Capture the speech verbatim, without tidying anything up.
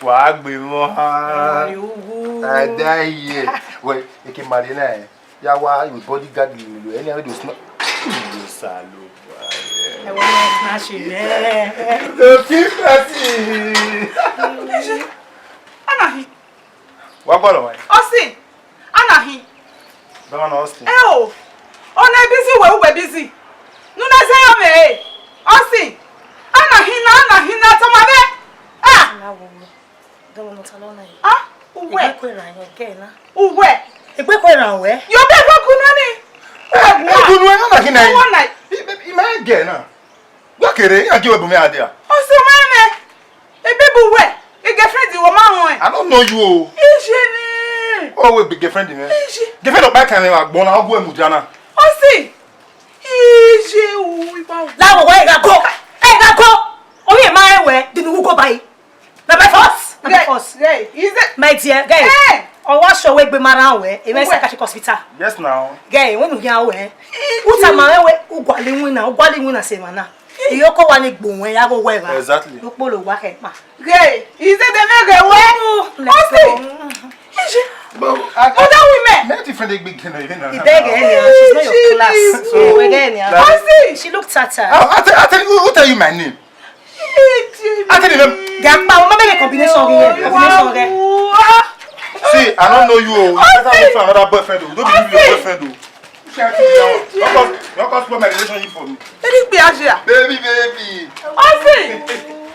Wa gbe mọ ha. Ari uwu. Ada ye. Wẹ, eke mari na, ya wa iwe bodyguard lele lo, ẹni ave do sna. Lo sa lo. Ẹ wọ na ṣe bẹẹ. Lo ti fẹ si. Anahi. Wa gbọdọ wa. Ọsi. Anahi. Baba na Austin. Ẹ o. Ọ na busy wẹ, uwẹ busy. Ne u na zẹ ya mwẹ re. Austin. Anahi na, anahi na, tama mwẹ. Ah. Dọmọ nọ ta lọ na yi. Ah, uwẹ. Egbe kue ra yẹn kẹ na. Uwẹ. Egbe kue ra wẹ. Yo be egbe kue na ni. Egbe kue na na kina yi. Uwẹ na. I, i, i ma gẹ na. Wa kere, I gha gie wẹ bu mwẹ a dia. Ọsi ma nẹ. Ebe bu wẹ. E girlfriend wọ ma wọn. I don't know you o. Ije ni. O we be girlfriend mwẹ. Ije. Girlfriend ọkpa kan mwẹ wa gbọn na, ọ gu ẹ mudia na. Ọsi. Ije o, iwa o. La wo, ẹ gha go. Ẹ gha go. Omi ẹ ma ẹ wẹ, dinu wu go bayi. Na by force, na by force. Hey, is it? My dear, guy. Hey. Ọwa sọ wẹ egbe ma rran wẹ, e mwẹ sa catch hospital. Yes now. Guy, wẹ nu hian wẹ. U tama mwẹ wẹ, u gualọ iwinna, u gualọ iwinna sẹ emwa na. Iyo ko wa ni gbo wẹ, ya gho wẹ va. Exactly. U kpolo wa khẹ kpa. Hey, is it the way they were? Let's go. Ije. But I, other women. Many different big kind of even. Ibẹ gẹ ni, she's not your class. So, we gẹ ni. Like, Osi. She looked at her. I, I, tell, I tell you, who tell you my name? I tell you, Gakpa, o ma make a combination here. Combination there. See, I don't know you o. You better look for another boyfriend o. Don't be your boyfriend o. Don't come, don't come spoil my relationship for me. Any be Asia. Baby, baby. Osi.